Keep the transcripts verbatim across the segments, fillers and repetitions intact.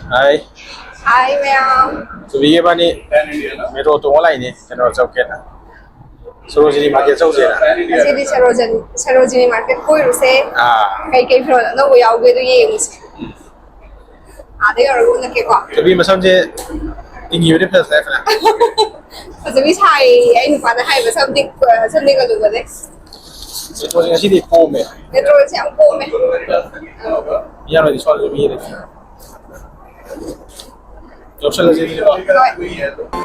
ꯍꯥꯏ꯫ ꯍꯥꯏ ꯃꯌꯥꯝ꯫ ꯆꯨꯕꯤꯒ ꯏꯕꯥꯅꯤ ꯃꯦꯇ꯭ꯔꯣ ꯇꯣꯡꯉ ꯂꯥꯛꯏꯅꯦ, ꯀꯩꯅꯣ ꯆꯧꯀꯦꯅ꯫ ꯁꯣꯔꯣꯖꯤꯅꯤ ꯃꯥꯔꯀꯦꯠ ꯆꯧꯁꯦꯅ꯫ ꯉꯁꯤꯗꯤ ꯁꯔꯣꯖꯟ-, ꯁꯔꯣꯖꯤꯅꯤ ꯃꯥꯔꯀꯦꯠ ꯀꯣꯏꯔꯨꯁꯦ꯫ ꯑꯥ꯫ ꯀꯩꯀꯩ ꯐꯤꯔꯣꯜ ꯑꯅꯧꯕ ꯌꯥꯎꯒꯦꯗꯣ ꯌꯦꯡꯉꯨꯁꯦ꯫ ꯑꯥꯗ ꯌꯧꯔꯒ ꯎꯅꯀꯦꯀꯣ꯫ ꯆꯨꯕꯤ ꯃꯁꯝꯁꯦ ꯇꯤꯡꯉꯤꯕꯗꯤ ꯐꯖ ꯇꯥꯏ ꯐꯅ꯫ ꯐꯖꯕꯤ ꯁꯥꯏꯌꯦ ꯑꯩ ꯅꯨꯄꯥꯅ ꯍꯥꯏꯕ ꯁꯝꯗꯤ, ꯁꯝꯗꯤ ꯀꯜꯂꯨꯕꯅꯦ꯫ ꯃꯦꯇ꯭ꯔꯣꯁꯦ ꯉꯁꯤꯗꯤ ꯀꯣꯝꯃꯦ꯫ ꯃꯦꯇ꯭ꯔꯣꯁꯦ ꯌꯥꯝ ꯀꯣꯝꯃꯦ꯫ ꯃꯤ ꯌꯥꯝꯅꯗꯤ ꯁꯣꯜꯂꯁꯨ ꯃꯤ ꯂꯩꯇꯦ꯫ ꯌꯧꯁꯜꯂꯁꯤ ꯑꯗꯨꯗꯤ꯫ ꯍꯣꯏ꯫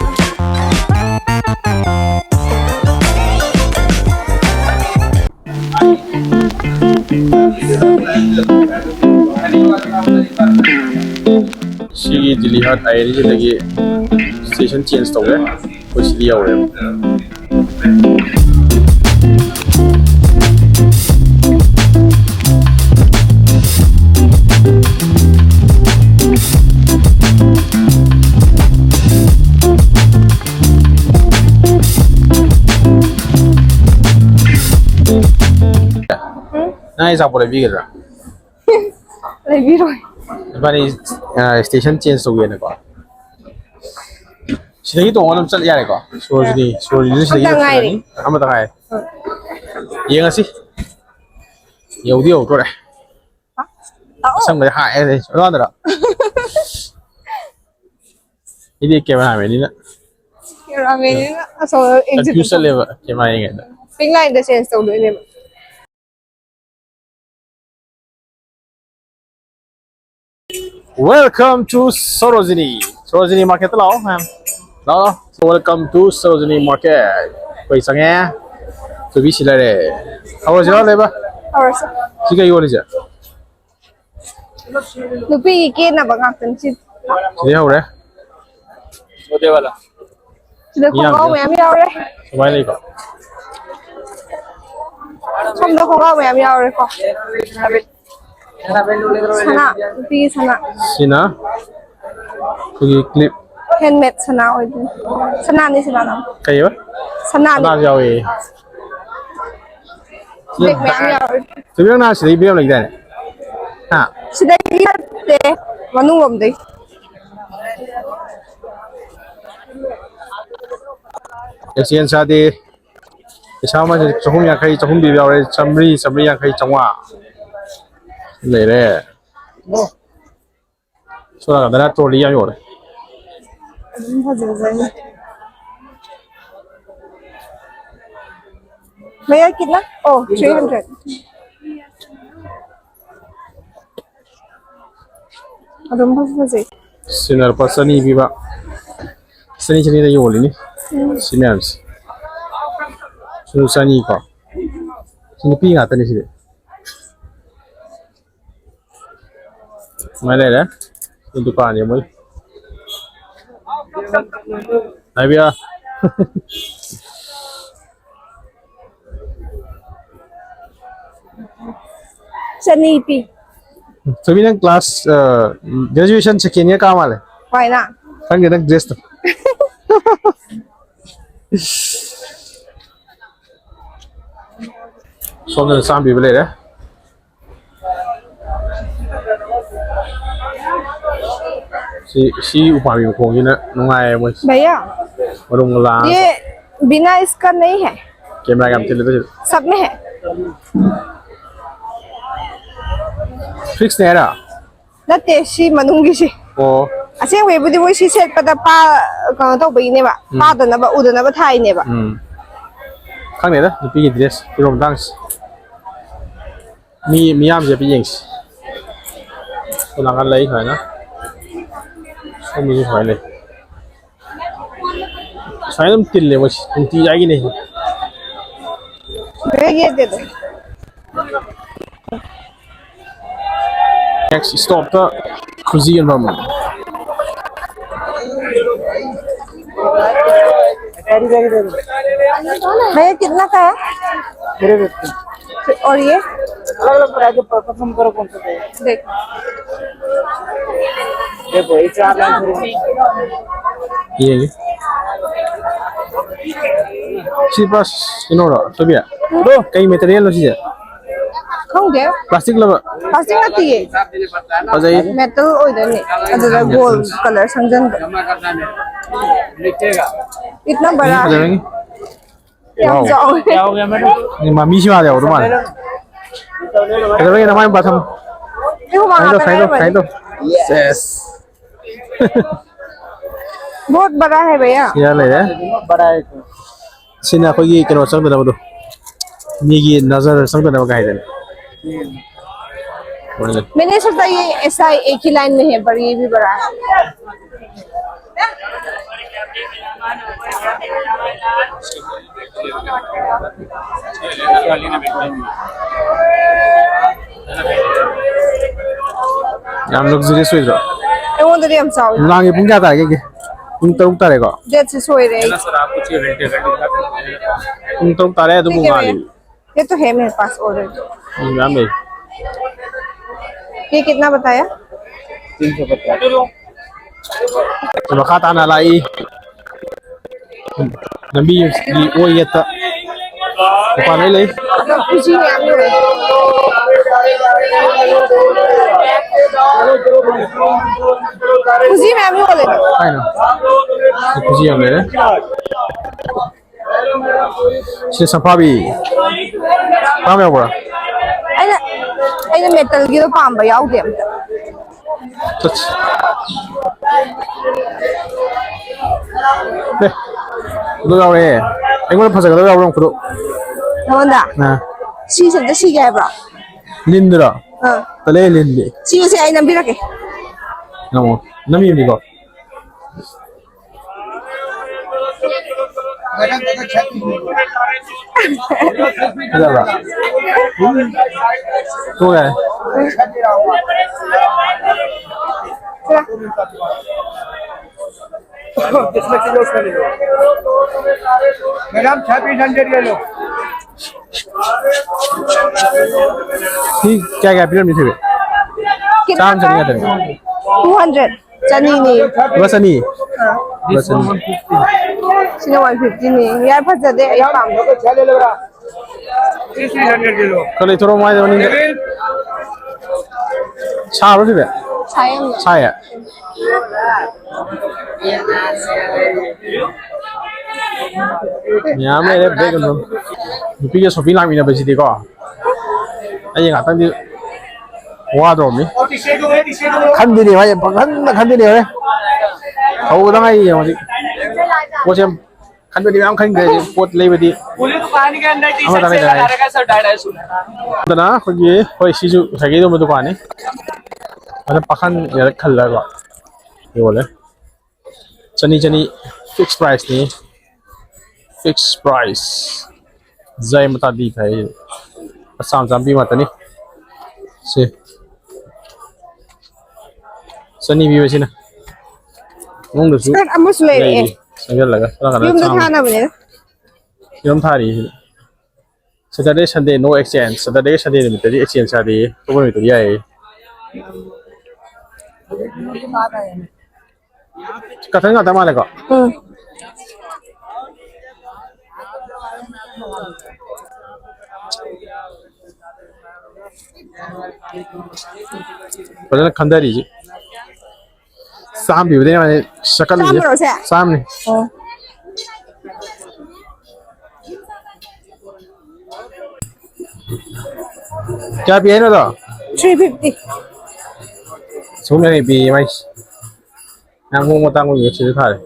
ꯁꯤꯒꯤ ꯗꯤꯜꯂꯤ ꯍꯥꯠ ꯑꯥꯏ ꯑꯦꯟ ꯖꯤꯗꯒꯤ ꯁ꯭ꯇꯦꯁꯟ ꯆꯦꯟꯖ ꯇꯧꯔꯦ꯫ ꯑꯩꯈꯣꯏ ꯁꯤꯗꯤ ꯌꯧꯔꯦꯕ꯫ ꯅꯪ ꯑꯩ ꯑꯆꯥꯄꯣꯠ ꯂꯩꯕꯤꯒꯗ꯭ꯔꯥ? ꯂꯩꯕꯤꯔꯣꯏ꯫ ꯏꯕꯥꯅꯤ, ꯑ, ꯁ꯭ꯇꯦꯁꯟ ꯆꯦꯟꯖ ꯇꯧꯒꯦꯅꯀꯣ꯫ ꯁꯤꯗꯒꯤ ꯇꯣꯡꯉ ꯑꯗꯨꯝ ꯆꯠ ꯌꯥꯔꯦꯀꯣ꯫ ꯁꯣꯔꯣꯖꯤꯅꯤ, ꯁꯣꯔꯣꯖꯤꯅꯤꯁꯨ ꯁꯤꯗꯒꯤ ꯑꯃꯇ ꯉꯥꯏꯔꯦ꯫ ꯆꯠꯈ꯭ꯔꯅꯤ꯫ ꯑꯃꯇ ꯉꯥꯏꯔꯦ꯫ ꯍꯣꯏ꯫ ꯌꯦꯡꯉꯁꯤ꯫ ꯌꯧꯗꯤ ꯌꯧꯗꯣꯔꯦ꯫ ꯂꯥꯛꯑꯣ꯫ ꯑꯁꯪꯕꯗꯤ ꯍꯥꯏꯑꯦ ꯑꯗꯨꯗꯥꯟꯗꯔ꯫ ꯑꯩꯗꯤ ꯀꯦꯃꯦꯔꯥꯃꯦꯟꯅꯤꯅ꯫ ꯀꯦꯃꯦꯔꯥꯃꯦꯟꯅꯤꯅ ꯑꯁꯣꯝꯗ ꯑꯦꯛꯖꯤꯠ ꯀꯟꯐ꯭ꯌꯨꯁ ꯆꯠꯂꯦꯕ ꯀꯦꯃꯦꯔꯥ ꯌꯦꯡꯉꯩꯗ꯫ ꯄꯤꯡ ꯂꯥꯏꯟꯗ ꯆꯦꯟꯖ ꯇꯧꯗꯣꯏꯅꯦꯕ꯫ Welcome to Sarojini. Sarojini Market ꯂꯥꯛꯑꯣ ꯃꯌꯥꯝ꯫ ꯂꯥꯛꯑꯣ꯫ So welcome to Sarojini Market. ꯑꯩꯈꯣꯏ ꯆꯪꯉꯦ꯫ ꯆꯨꯕꯤ ꯁꯤ ꯂꯩꯔꯦ꯫ ꯍꯧꯔꯁꯤꯔꯣ ꯂꯩꯕ? ꯍꯧꯔꯁꯤ꯫ ꯁꯤ ꯀꯩ ꯌꯣꯜꯂꯤꯁꯦ? ꯅꯨꯄꯤꯒꯤ ꯀꯦꯅꯕ ꯉꯥꯛꯇꯅꯤ ꯁꯤ꯫ ꯁꯤꯗꯩ ꯍꯧꯔꯦ꯫ ꯁꯤꯗ ꯈꯣꯡꯒ꯭ꯔꯥꯎ ꯃꯌꯥꯝ ꯌꯥꯎꯔꯦ꯫ ꯁꯨꯃꯥꯏꯅ ꯂꯩꯀꯣ꯫ ꯁꯣꯝꯗ ꯈꯣꯡꯒ꯭ꯔꯥꯎ ꯃꯌꯥꯝ ꯌꯥꯎꯔꯦꯀꯣ꯫ ꯁꯅꯥ, ꯅꯨꯄꯤꯒꯤ ꯁꯅꯥ꯫ ꯁꯤꯅ ꯑꯩꯈꯣꯏꯒꯤ clip꯫ Handmade ꯁꯅꯥ ꯑꯣꯏꯗꯣꯏꯅꯤ꯫ ꯁꯅꯥꯅꯤ, ꯁꯅꯥꯅ꯫ ꯀꯩꯕ? ꯁꯅꯥꯅꯤ꯫ ꯁꯅꯥꯁꯨ ꯌꯥꯎꯋꯦ꯫ Bag ꯃꯌꯥꯝ ꯌꯥꯎꯔꯦ꯫ ꯆꯨꯕꯤ ꯅꯪ ꯁꯤꯗꯩ bag ꯑꯃ ꯂꯩꯒꯤꯗꯥꯏꯅꯦ? ꯍꯥ? ꯁꯤꯗꯩ ꯅꯠꯇꯦ, ꯃꯅꯨꯡ ꯂꯣꯝꯗꯩ꯫ ꯑꯦꯛꯁꯆꯦꯟꯖ ꯆꯥꯗꯦ꯫ ꯄꯩꯁꯥ ꯃꯃꯜꯁꯦ ꯆꯍꯨꯝ ꯌꯥꯡꯈꯩ, ꯆꯍꯨꯝ ꯄꯤꯕ ꯌꯥꯎꯔꯦ, ꯆꯥꯝꯃꯔꯤ, ꯆꯥꯝꯃꯔꯤ ꯌꯥꯡꯈꯩ, ꯆꯥꯝꯃꯉꯥ ꯂꯩꯔꯦ꯫ ꯁꯣꯝ ꯅꯥꯀꯟꯗꯅ ꯇ꯭ꯔꯣꯂꯤ ꯌꯥꯝ ꯌꯣꯜꯂꯦ꯫ ꯑꯗꯨꯝ ꯐꯖꯖꯩ꯫ भैया कितना? Oh, three hundred. ꯑꯗꯨꯝ ꯐꯖ ꯐꯖꯩ꯫ ꯁꯤꯅ ꯂꯨꯄꯥ ꯆꯅꯤ ꯄꯤꯕ꯫ ꯆꯅꯤ, ꯆꯅꯤꯗ ꯌꯣꯜꯂꯤꯅꯤ꯫ ꯎꯝ꯫ ꯁꯤ ꯃꯌꯥꯝꯁꯦ꯫ ꯁꯤꯁꯨ ꯆꯅꯤꯀꯣ꯫ ꯁꯤ ꯅꯨꯄꯤ ꯉꯥꯛꯇꯅꯤ ꯁꯤꯗꯤ꯫ ꯁꯨꯃꯥꯏꯅ ꯂꯩꯔꯦ꯫ ꯁꯤ ꯗꯨꯀꯥꯟꯁꯦ ꯃꯣꯏ꯫ ꯍꯥꯏꯕꯤꯌꯣ꯫ ꯆꯅꯤ ꯄꯤ꯫ ꯊꯣꯏꯕꯤ, ꯅꯪ class, ꯑ, graduation second year ꯀꯥ ꯃꯥꯜꯂꯦ꯫ ꯍꯣꯏꯅ꯫ ꯈꯪꯗꯦ ꯅꯪ dress ꯇꯣ꯫ ꯁꯣꯝꯗꯅ ꯆꯥꯝ ꯄꯤꯕ ꯂꯩꯔꯦ꯫ ꯁꯤ, ꯁꯤ ꯎꯄꯥꯝꯕꯤ ꯃꯈꯣꯡꯁꯤꯅ ꯅꯨꯡꯉꯥꯏꯌꯦ ꯃꯣꯏ꯫ भैया, ꯃꯔꯨꯝꯒ ꯂꯥꯡꯉꯒ꯫ ये बिना इसका नहीं है। Camera ꯒ ꯌꯥꯝ ꯊꯤꯜꯂꯦ ꯇꯧꯏꯁꯦ꯫ सब में है। Fix ꯅꯦ ꯍꯥꯏꯔꯣ? ꯅꯠꯇꯦ, ꯁꯤ ꯃꯅꯨꯡꯒꯤꯁꯦ꯫ ꯑꯣ꯫ ꯑꯁꯦꯡꯕꯩꯕꯨꯗꯤ ꯃꯣꯏ ꯁꯤ ꯁꯦꯠꯄꯗ ꯄꯥ-, ꯀꯩꯅꯣ ꯇꯧꯕꯒꯤꯅꯦꯕ꯫ ꯎꯝ꯫ ꯄꯥꯗꯅꯕ, ꯎꯗꯅꯕ ꯊꯥꯏꯅꯦꯕ꯫ ꯎꯝ꯫ ꯈꯪꯗꯦꯗ, ꯅꯨꯄꯤꯒꯤ dress ꯐꯤꯔꯣꯜ ꯃꯇꯥꯡꯁꯦ꯫ ꯃꯤ ꯃꯤꯌꯥꯝꯁꯦ ꯍꯥꯏꯐꯦꯠ ꯌꯦꯡꯁꯤ꯫ ꯁꯣꯝ ꯅꯥꯀꯟ ꯂꯩ ꯁꯨꯃꯥꯏꯅ꯫ ꯁꯣꯝꯗꯁꯨ ꯁꯨꯃꯥꯏꯅ ꯂꯩ꯫ ꯁꯨꯃꯥꯏꯅ ꯑꯗꯨꯝ ꯇꯤꯜꯂꯦ ꯃꯣꯏꯁꯦ꯫ ꯅꯨꯡꯇꯤ ꯖꯥꯏꯒꯤꯅꯦ꯫ ꯍꯦꯛ ꯌꯦꯡꯒꯦꯗꯣ꯫ Next stop ꯇ ꯈꯨꯖꯤ ꯌꯣꯟꯐꯝ꯫ भैया, कितना का है? मेरे को। और ये? अलग अलग प्राइस है, पसंद करो कौन सा चाहिए। देखो। देखो, ये चार लाख रुपए। ये, ये। ꯁꯤ ꯄꯨꯔꯥ ꯀꯩꯅꯣꯔꯣ, ꯊꯣꯏꯕꯤ? ꯀꯩ material ꯅꯣ ꯁꯤꯁꯦ? ꯈꯪꯗꯦ꯫ Plastic love? Plastic ꯅꯠꯇꯤꯌꯦ꯫ ꯐꯖꯩ꯫ Metal ꯑꯣꯏꯗꯣꯏꯅꯦ꯫ ꯑꯗꯨꯗ gold color ꯁꯪꯖꯟꯕ꯫ इतना बड़ा है। ꯐꯖꯔꯅꯤ꯫ ꯌꯥꯝ ꯋꯥꯎ꯫ ꯆꯥꯎꯋꯦ꯫ ꯌꯥꯎꯒꯦ ꯑꯃꯅ꯫ ꯃꯤ ꯃꯃꯤꯁꯨ ꯌꯥꯗꯦ ꯌꯥꯎꯗꯧ ꯃꯥꯜꯂꯦ꯫ ꯀꯩꯗꯧꯔꯒꯦ ꯅꯃꯥꯏ ꯃꯄꯥ ꯊꯝꯃꯨ꯫ ꯑꯩ ꯍꯨꯃꯥꯡ ꯁꯥꯏꯗꯣ, ꯉꯥꯛꯇ ꯁꯥꯏꯗꯣ, ꯂꯩꯔꯝꯃꯅꯤ꯫ ꯁꯥꯏꯗꯣ꯫ ꯁꯦꯁ꯫ बहुत बड़ा है भैया। ꯁꯤꯗ ꯂꯩꯔꯦ꯫ ꯁꯤꯅ ꯑꯩꯈꯣꯏꯒꯤ ꯀꯩꯅꯣ ꯆꯪꯗꯅꯕꯗꯣ꯫ ꯃꯤꯒꯤ ꯅꯖꯔ ꯆꯪꯗꯅꯕ ꯀꯥꯏꯗꯅ꯫ मैंने सोचा ये ऐसा एक ही लाइन में है, पर ये भी बड़ा है। ꯌꯥꯝ luxurious ꯑꯣꯏꯗ꯭ꯔꯣ? ꯑꯩꯉꯣꯟꯗꯗꯤ ꯌꯥꯝ ꯆꯥꯎꯋꯤ꯫ ꯅꯨꯡꯗꯥꯡꯒꯤ ꯄꯨꯡ ꯀꯌꯥ ꯇꯥꯔꯒꯦ? ꯄꯨꯡ ꯇꯔꯨꯛ ꯇꯥꯔꯦꯀꯣ? Date से ꯁꯣꯏꯔꯦ ꯑꯩ꯫ ꯄꯨꯡ ꯇꯔꯨꯛ ꯇꯥꯔꯦ ꯑꯗꯨꯕꯨ ठीक है भैया। ꯉꯥꯜꯂꯤ꯫ ये तो है मेरे पास already। ꯎꯝ, ꯌꯥꯝ ꯂꯩ꯫ ये कितना बताया? ꯃꯈꯥ ꯇꯥꯅ ꯂꯥꯛꯏ꯫ ꯂꯝꯕꯤꯒꯤ ꯑꯣꯏ ꯌꯦꯠꯇ ꯗꯨꯀꯥꯟ ꯂꯣꯏ ꯂꯩ꯫ ꯈꯨꯖꯤ ꯃꯌꯥꯝ ꯌꯣꯜꯂꯦ꯫ ꯈꯨꯖꯤ ꯃꯌꯥꯝ ꯌꯣꯜꯂꯦ꯫ ꯀꯥꯏꯅꯣ? ꯈꯨꯖꯤ ꯌꯥꯝ ꯂꯩꯔꯦ꯫ ꯁꯤ ꯁꯝꯐꯥꯕꯤ꯫ ꯁꯝꯐꯥꯕꯤ ꯌꯥꯎꯕ꯭ꯔꯥ? ꯑꯩꯅ, ꯑꯩꯅ metalꯒꯤꯗꯣ ꯄꯥꯝꯕ ꯌꯥꯎꯗꯦ ꯑꯝꯇ꯫ ꯆꯠꯁꯤ꯫ ꯑꯦ, ꯑꯗꯨ ꯌꯥꯎꯔꯦ꯫ ꯑꯩꯉꯣꯟꯗ ꯐꯖꯒꯗꯕ ꯌꯥꯎꯕ꯭ꯔꯥ ꯌꯦꯡꯉꯨ ꯈꯨꯗꯣ꯫ ꯅꯉꯣꯟꯗ? ꯑꯥ꯫ ꯁꯤꯁꯦ ꯑꯝꯇ ꯁꯤꯒꯦ ꯍꯥꯏꯕ꯭ꯔꯣ? ꯂꯤꯟꯗꯨꯔꯣ? ꯑꯥ꯫ ꯇꯜꯂꯦ, ꯂꯤꯟꯗꯤ꯫ ꯁꯤꯁꯦ ꯑꯩ ꯅꯝꯕꯤꯔꯛꯀꯦ꯫ ꯅꯝꯃꯣ꯫ ꯅꯝꯃꯤꯕꯅꯤꯀꯣ꯫ ꯐꯖꯕ꯭ꯔꯥ? ꯇꯣꯛꯑꯦ꯫ मैडम, छह पीस हंड्रेड ले लो। ꯁꯤ ꯀꯌꯥ ꯀꯌꯥ ꯄꯤꯔꯝꯃꯤ ꯁꯤꯗꯤ? ꯆꯥꯝꯃ ꯆꯅꯤ ꯉꯥꯛꯇꯅꯦ꯫ Two hundred꯫ ꯆꯅꯤꯅꯤ꯫ ꯂꯨꯄꯥ ꯆꯅꯤ? ꯑꯥ꯫ ꯂꯨꯄꯥ ꯆꯅꯤ꯫ ꯁꯤꯅ one fiftyꯅꯤ꯫ ꯌꯥꯏ, ꯐꯖꯗꯦ, ꯑꯩ ꯄꯥꯝꯗꯦ꯫ ꯈꯔ ꯂꯩꯊꯣꯔꯛꯑꯣ ꯃꯥꯏꯗ ꯃꯅꯤꯡꯗ꯫ ꯁꯥꯕ꯭ꯔꯣ ꯁꯤꯗꯤ? ꯁꯥꯏ ꯌꯥꯝꯅ꯫ ꯁꯥꯏꯌꯦ? ꯃꯌꯥꯝ ꯂꯩꯔꯦ ꯕꯦꯒ ꯑꯗꯨꯝ꯫ ꯅꯨꯄꯤꯒ ꯁꯣꯄꯤꯡ ꯂꯥꯛꯃꯤꯟꯅꯕꯁꯤꯗꯤꯀꯣ, ꯑꯩ ꯉꯥꯛꯇꯪꯗꯤ ꯋꯥꯗ꯭ꯔꯣꯕꯅꯤ꯫ ꯈꯟꯗꯣꯏꯅꯦ ꯍꯣꯏ, ꯄꯪꯈꯟꯗ ꯈꯟꯗꯣꯏꯅꯦ ꯍꯣꯔꯦꯟ꯫ ꯍꯧꯕꯗ ꯉꯥꯏꯔꯤ ꯍꯧꯖꯤꯛ꯫ ꯄꯣꯠꯁꯦ ꯌꯥꯝ ꯈꯟꯕꯗꯤ ꯃꯌꯥꯝ ꯈꯟꯈ꯭ꯔꯦ ꯍꯧꯖꯤꯛ꯫ ꯄꯣꯠ ꯂꯩꯕꯗꯤ ꯑꯃꯇ ꯉꯥꯏꯔꯦ꯫ ꯑꯗꯨꯅ ꯑꯩꯈꯣꯏꯒꯤ, ꯍꯣꯏ, ꯁꯤꯁꯨ ꯉꯁꯥꯏꯒꯤ ꯑꯗꯨꯝꯕ ꯗꯨꯀꯥꯟꯅꯤ꯫ ꯑꯗ ꯄꯥꯈꯟ ꯌꯥꯔꯛ ꯈꯜꯂꯒ ꯌꯣꯜꯂꯦ꯫ ꯆꯅꯤ ꯆꯅꯤ fixed priceꯅꯤ꯫ Fixed price꯫ ꯖꯥꯏ ꯃꯇꯥꯗꯤ ꯐꯩ꯫ ꯆꯥꯝ ꯆꯥꯝ ꯄꯤ ꯉꯥꯛꯇꯅꯤ꯫ ꯁꯤ ꯆꯅꯤ ꯄꯤꯕꯁꯤꯅ꯫ ꯃꯅꯨꯡꯗꯁꯨ skirt ꯑꯃꯁꯨ ꯂꯩꯔꯛꯑꯦ꯫ ꯂꯩꯔꯤ꯫ ꯆꯪꯁꯤꯜꯂꯒ ꯆꯪꯉꯒ ꯌꯨꯝꯗ ꯆꯥꯝꯃ꯫ ꯊꯥꯅꯕꯅꯦ꯫ ꯌꯨꯝ ꯊꯥꯔꯤ꯫ Saturday Sunday no exchange꯫ Saturday Sunday ꯅꯨꯃꯤꯠꯇꯗꯤ exchange ꯌꯥꯗꯦꯌꯦ꯫ ꯑꯇꯣꯞꯄ ꯅꯨꯃꯤꯠꯇꯗꯤ ꯌꯥꯏꯌꯦ꯫ ꯀꯇꯟ ꯉꯥꯛꯇ ꯃꯥꯜꯂꯦꯀꯣ꯫ ꯎꯝ꯫ ꯐꯖꯅ ꯈꯟꯗꯔꯤꯁꯤ꯫ ꯆꯥꯝ ꯄꯤꯕꯗꯩ ꯃꯥꯅꯦ ꯁꯛꯀꯠꯂꯤꯁꯦ꯫ ꯆꯥꯝꯃꯔꯣ ꯁꯦ? ꯆꯥꯝꯅꯤ꯫ ꯑꯣ꯫ ꯀꯌꯥ ꯄꯤ ꯍꯥꯏꯅꯣ ꯑꯗꯣ? Three fifty꯫ ꯁꯨꯝ ꯂꯩ ꯄꯤ ꯃꯥꯏꯁꯦ꯫ ꯌꯥꯝ ꯍꯣꯡꯕ ꯇꯥꯡꯕ ꯌꯦꯡꯉꯨ ꯁꯤꯗ ꯊꯥꯔꯦ꯫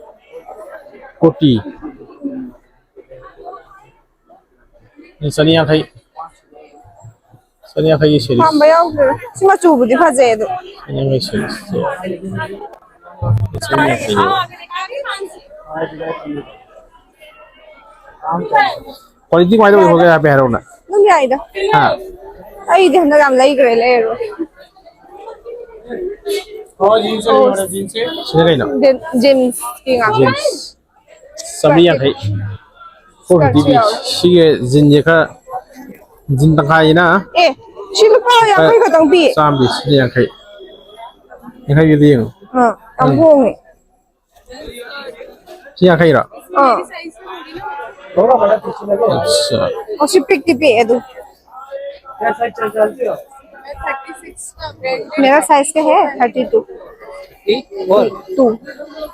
ꯀꯨꯔꯇꯤ꯫ ꯆꯅꯤ ꯌꯥꯡꯈꯩ꯫ ꯆꯅꯤ ꯌꯥꯡꯈꯩꯒꯤ series꯫ ꯄꯥꯝꯕ ꯌꯥꯎꯗ꯭ꯔꯦꯗ꯫ ꯁꯤ ꯃꯆꯨꯕꯨꯗꯤ ꯐꯖꯩ ꯑꯗꯣ꯫ ꯆꯅꯤ ꯌꯥꯡꯈꯩ series꯫ ꯆꯅꯤ ꯌꯥꯡꯈꯩ꯫ Quality ꯀꯃꯥꯏꯅ ꯇꯧꯒꯦ? ꯈꯔ ꯍꯥꯏꯐꯦꯠ ꯍꯥꯏꯔꯛꯎꯅ꯫ ꯑꯗꯨꯝ ꯌꯥꯏꯗ꯫ ꯍꯥ? ꯑꯩꯗꯤ ꯍꯟꯗꯛ ꯌꯥꯝ ꯂꯩꯈ꯭ꯔꯦ, ꯂꯩꯔꯔꯣꯏ꯫ ꯁꯤꯅ ꯀꯩꯅꯣ? ꯖꯤꯟ-, jeansꯀꯤ ꯉꯥꯛꯇ꯫ Jeans꯫ ꯆꯥꯝꯃꯔꯤ ꯌꯥꯡꯈꯩ꯫ Four fifty ꯄꯤ꯫ ꯌꯥꯎꯋꯦ꯫ ꯁꯤꯒꯤ ꯖꯤꯟꯁꯦ ꯈꯔ, ꯖꯤꯟ ꯇꯪꯈꯥꯏꯁꯤꯅ ꯑꯦ, ꯁꯤ ꯂꯨꯄꯥ ꯈꯔ ꯌꯥꯡꯈꯩ ꯈꯛꯇꯪ ꯄꯤ꯫ ꯆꯥꯝꯃ ꯄꯤ꯫ ꯁꯤꯅ ꯌꯥꯡꯈꯩ꯫ ꯌꯥꯡꯈꯩꯒꯤꯗꯤ ꯌꯦꯡꯉꯨ꯫ ꯑꯥ, ꯌꯥꯝ ꯎꯝ꯫ ꯍꯣꯡꯉꯦ꯫ ꯁꯤ ꯌꯥꯡꯈꯩꯔꯣ? ꯑꯥ꯫ ꯑꯠꯆꯥ꯫ ꯑꯣ, ꯁꯤ ꯄꯤꯛꯇꯤ ꯄꯤꯛꯑꯦ ꯑꯗꯨ꯫ मेरा साइज क्या है? Thirty two. टू।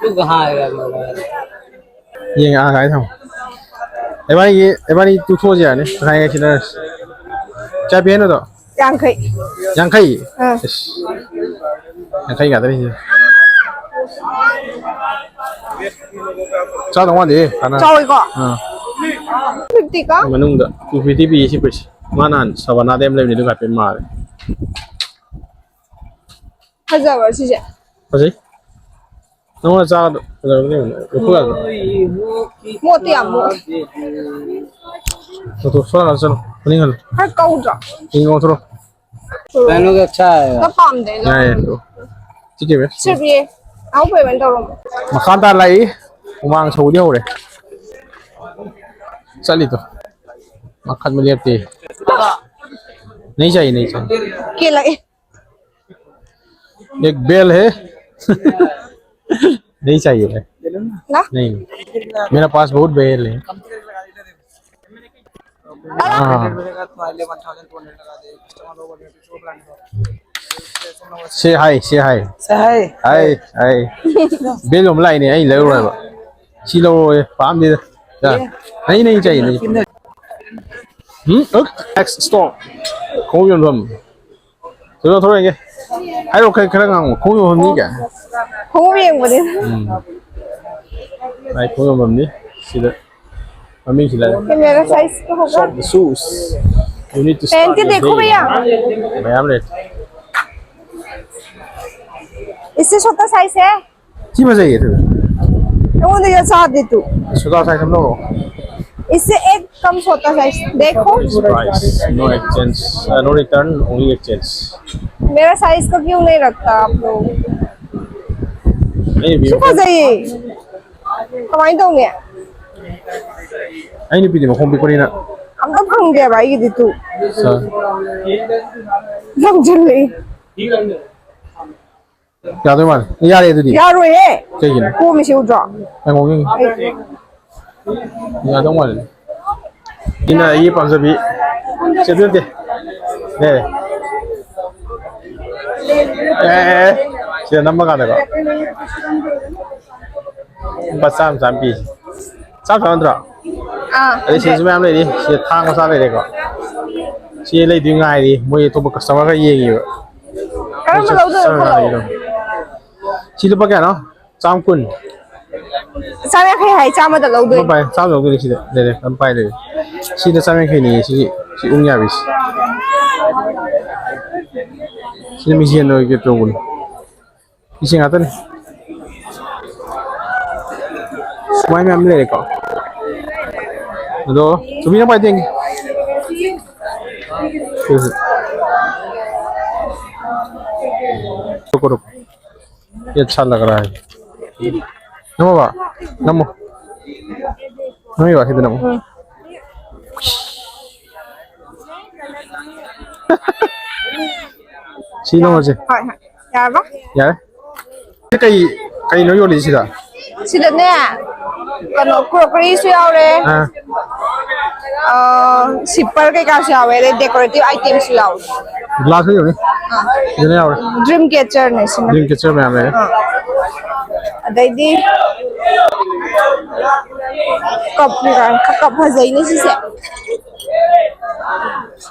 टू कहाँ आएगा? ꯌꯦꯡꯉꯦ, ꯑꯥ, ꯀꯥꯏ ꯊꯝꯃꯣ꯫ ꯏꯕꯥꯅꯤꯒꯤ, ꯏꯕꯥꯅꯤ ꯇꯨꯊꯣꯛꯑꯁꯨ ꯌꯥꯅꯤ꯫ ꯇꯪꯈꯥꯏ ꯈꯥꯏ ꯁꯤꯟꯅꯔꯁꯤ꯫ ꯀꯌꯥ ꯄꯤ ꯍꯥꯏꯅꯣ ꯑꯗꯣ? ꯌꯥꯡꯈꯩ꯫ ꯌꯥꯡꯈꯩ? ꯑꯥ꯫ ꯏꯁ꯫ ꯌꯥꯡꯈꯩ ꯉꯥꯛꯇꯅꯤ ꯁꯤꯗ꯫ ꯆꯥꯗꯧ ꯃꯥꯟꯗꯦꯍꯦ, ꯀꯥꯟꯅ-, ꯆꯥꯎꯋꯤꯀꯣ? ꯑꯥ꯫ ꯐꯤꯐꯇꯤ ꯀꯣ? ꯃꯅꯨꯡꯗ two fifty ꯄꯤꯌꯦ ꯁꯤ ꯐꯨꯔꯤꯠꯁꯦ꯫ ꯃꯥ ꯅꯍꯥꯟ ꯁꯕꯥꯅꯥꯗ ꯌꯥꯝ ꯂꯩꯕꯅꯦ, ꯑꯗꯨ ꯍꯥꯏꯐꯦꯠ ꯃꯥꯜꯂꯦ꯫ ꯐꯖꯕ꯭ꯔꯣ ꯁꯤꯁꯦ? ꯐꯖꯩ꯫ ꯅꯪꯉꯣꯟꯗ ꯆꯥꯒꯗ꯭ꯔꯣ? ꯐꯖꯕꯅꯦ ꯌꯦꯡꯉꯣ꯫ ꯂꯧꯊꯣꯛ ꯌꯥꯗ꯭ꯔꯣ? ꯃꯣꯠꯇꯤ ꯌꯥꯝ ꯃꯣꯠꯂꯦ꯫ ꯂꯧꯊꯣꯛ, ꯁꯣꯝ ꯅꯥꯀꯟ ꯆꯠꯂꯣ꯫ ꯃꯅꯤꯡ ꯍꯜꯂꯣ꯫ ꯈꯔ ꯀꯧꯗ꯭ꯔꯣ? ꯃꯅꯤꯡ ꯑꯣꯟꯊꯣꯔꯛꯑꯣ꯫ ꯄꯍꯟꯂꯣꯒꯦ, ꯑꯆꯥ ꯍꯥꯏ꯫ ꯈꯔ ꯄꯥꯝꯗꯦ ꯑꯩꯗꯣ꯫ ꯌꯥꯏꯌꯦ, ꯑꯗꯣ꯫ ꯁꯤ ꯀꯩꯕ? ꯁꯤꯔꯕꯤ, ꯑꯍꯧꯕ ꯑꯣꯏꯅ ꯇꯧꯔꯝꯃꯣ꯫ ꯃꯈꯥ ꯇꯥꯅ ꯂꯥꯛꯏ꯫ ꯍꯨꯃꯥꯡ ꯁꯧꯕꯗꯤ ꯍꯧꯔꯦ꯫ ꯆꯠꯂꯤꯗꯣ꯫ ꯃꯈꯠ ꯃ ꯂꯦꯞꯇꯦ꯫ ꯅꯩ ꯆꯥꯏ, ꯅꯩ ꯆꯥꯏ꯫ ꯀꯦꯜꯂꯛꯑꯦ꯫ एक बेल है। नहीं चाहिए है। ना? नहीं, मेरा पास बहुत बेल है। हाँ। से हाय, से हाय। से हाय। हाय, हाय। बेल हम लाइने, आई लग रहा है। सी लो, ये पाम दे। नहीं, नहीं चाहिए, नहीं। हम्म, नेक्स्ट स्टॉप। कौन हम? ꯊꯣꯏꯕ, ꯊꯣꯔꯛꯑꯒꯦ꯫ ꯍꯥꯏꯔꯣ, ꯈꯔ, ꯈꯔ ꯉꯥꯡꯉꯣ꯫ ꯈꯣꯡꯎꯞ ꯌꯣꯟꯐꯝꯅꯤ ꯀꯥꯏ? ꯈꯣꯡꯎꯞ ꯌꯦꯡꯕꯅꯦ꯫ ꯎꯝ꯫ ꯃꯥꯏ ꯈꯣꯡꯎꯞ ꯌꯣꯟꯐꯝꯅꯤ꯫ ꯁꯤꯗ ꯃꯃꯤꯡꯁꯤ ꯂꯩꯔꯦ꯫ ये मेरा साइज तो होगा। Shop the shoes. You need to start your day. पहन के देखो भैया। ꯃꯌꯥꯝ ꯂꯩ꯫ इससे छोटा साइज है? ꯁꯤ ꯐꯖꯩꯌꯦ, ꯊꯣꯏꯕ꯫ ꯑꯩꯉꯣꯟꯗ ꯌꯥ ꯆꯥꯗꯦ ꯇꯨ꯫ ꯁꯣꯗꯥ ꯁꯥꯏꯁ ꯑꯃ ꯂꯧꯔꯣ꯫ इससे एक कम छोटा साइज देखो। Price, no exchange, uh, no return, only exchange. मेरा साइज का क्यों नहीं रखता आप लोग? ꯑꯩ ꯁꯤ ꯐꯖꯩꯌꯦ꯫ ꯀꯃꯥꯏꯅ ꯇꯧꯅꯤ? ꯑꯩ ꯅꯨꯄꯤꯗꯤ ꯃꯈꯣꯡ ꯄꯤꯛꯄꯅꯤꯅ꯫ ꯑꯝꯇ ꯐꯪꯗꯦꯕ ꯑꯩꯒꯤꯗꯤ ꯇꯨ꯫ ꯁꯥ꯫ ꯂꯪꯁꯤꯜꯂꯛꯏ꯫ ꯌꯥꯗꯣꯏ ꯃꯥꯜꯂꯦ꯫ ꯌꯥꯔꯦ ꯑꯗꯨꯗꯤ꯫ ꯌꯥꯔꯣꯏꯍꯦ꯫ ꯀꯩꯒꯤꯅꯣ? ꯀꯣꯝꯃꯤꯁꯦ ꯎꯗ꯭ꯔꯣ? ꯉꯥꯏꯈꯣ, ꯌꯦꯡꯒꯦ꯫ ꯑꯩ ꯌꯥꯗꯧ ꯃꯥꯜꯂꯦ꯫ ꯁꯤꯅ ꯑꯩꯒꯤ ꯄꯥꯝꯖꯕꯤ꯫ ꯁꯦ, ꯑꯗꯨ ꯅꯠꯇꯦ꯫ ꯂꯩꯔꯦ꯫ ꯑꯦ, ꯑꯦ, ꯑꯦ꯫ ꯁꯤꯗ ꯅꯝꯕ ꯀꯥꯟꯗꯀꯣ꯫ ꯂꯨꯄꯥ ꯆꯥꯝꯃ ꯆꯥꯝꯃ ꯄꯤ꯫ ꯆꯥꯝ ꯆꯥꯝ ꯅꯠꯇ꯭ꯔꯣ? ꯑꯥ, ꯑꯗꯩ ꯁꯤꯗꯁꯨ ꯃꯌꯥꯝ ꯂꯩꯔꯤ꯫ ꯁꯤꯗ ꯊꯥꯡ ꯃꯆꯥ ꯂꯩꯔꯦꯀꯣ꯫ ꯁꯤ ꯂꯩꯗꯣꯏ ꯉꯥꯏꯔꯤ꯫ ꯃꯣꯏ ꯑꯇꯣꯞꯄ customer ꯈꯔ ꯌꯦꯡꯉꯤꯕ꯫ ꯀꯔꯝꯕ ꯂꯧꯗꯣꯏꯅꯣ? ꯆꯪꯉꯒ ꯈꯜꯂꯣ꯫ ꯂꯩꯔꯝꯃꯤ꯫ ꯁꯤ ꯂꯨꯄꯥ ꯀꯌꯥꯅꯣ? ꯆꯥꯝ ꯀꯨꯟ꯫ ꯆꯥꯝ ꯌꯥꯡꯈꯩ ꯍꯥꯏ, ꯆꯥꯝꯃꯗ ꯂꯧꯗꯣꯏꯅꯤ꯫ ꯂꯨꯄꯥ ꯆꯥꯝꯃ ꯂꯧꯗꯣꯏꯅꯤ ꯁꯤꯗ꯫ ꯂꯩꯔꯦ, ꯑꯗꯨꯝ ꯄꯥꯏ ꯂꯩꯔꯦ꯫ ꯁꯤꯗ ꯆꯥꯝ ꯌꯥꯡꯈꯩꯅꯤ ꯁꯤ, ꯁꯤ ꯎꯪ ꯌꯥꯕꯤꯁꯤ꯫ ꯁꯤꯗ ꯃꯤꯡꯁꯦꯟ ꯑꯣꯏꯒꯦ ꯇꯧꯕꯅꯤ꯫ ꯏꯁꯤꯡ ꯉꯥꯛꯇꯅꯤ꯫ ꯁꯨꯃꯥꯏ ꯃꯌꯥꯝ ꯂꯩꯔꯦꯀꯣ꯫ ꯑꯗꯣ ꯆꯨꯃꯤꯅ ꯄꯥꯏ ꯇꯦꯡꯒꯦ꯫ ꯁꯤ, ꯁꯤ꯫ ꯔꯨꯀꯣ, ꯔꯨꯀꯣ꯫ ये अच्छा लग रहा है। ꯅꯝꯃꯣꯕ, ꯅꯝꯃꯣ꯫ ꯅꯝꯃꯤꯕ, ꯁꯤꯗ ꯅꯝꯃꯣ꯫ ꯎꯝ꯫ ꯁꯤ ꯅꯝꯃꯁꯦ꯫ ꯍꯣꯏ, ꯍꯣꯏ꯫ ꯌꯥꯔꯕ? ꯌꯥꯔꯦ꯫ ꯁꯤ ꯀꯩ, ꯀꯩꯅꯣ ꯌꯣꯜꯂꯤꯁꯤꯗ? ꯁꯤꯗꯅꯦ, ꯀꯩꯅꯣ, crockeryꯁꯨ ꯌꯥꯎꯔꯦ꯫ ꯑꯥ꯫ ꯑ, sipper ꯀꯩꯀꯥꯁꯨ ꯌꯥꯎꯋꯦ, ꯑꯗꯩ decorative itemꯁꯨ ꯌꯥꯎꯋꯦ꯫ Glass ꯌꯣꯜꯂꯤ꯫ ꯑꯥ꯫ ꯁꯤꯗꯅ ꯌꯥꯎꯔꯦ꯫ Dream catcherꯅꯦ ꯁꯤꯅ꯫ Dream catcher ꯃꯌꯥꯝ ꯂꯩꯔꯦ꯫ ꯑꯥ꯫ ꯑꯗꯩꯗꯤ cup ꯀꯩꯀꯥ, cup ꯐꯖꯩꯅꯦ ꯁꯤꯁꯦ꯫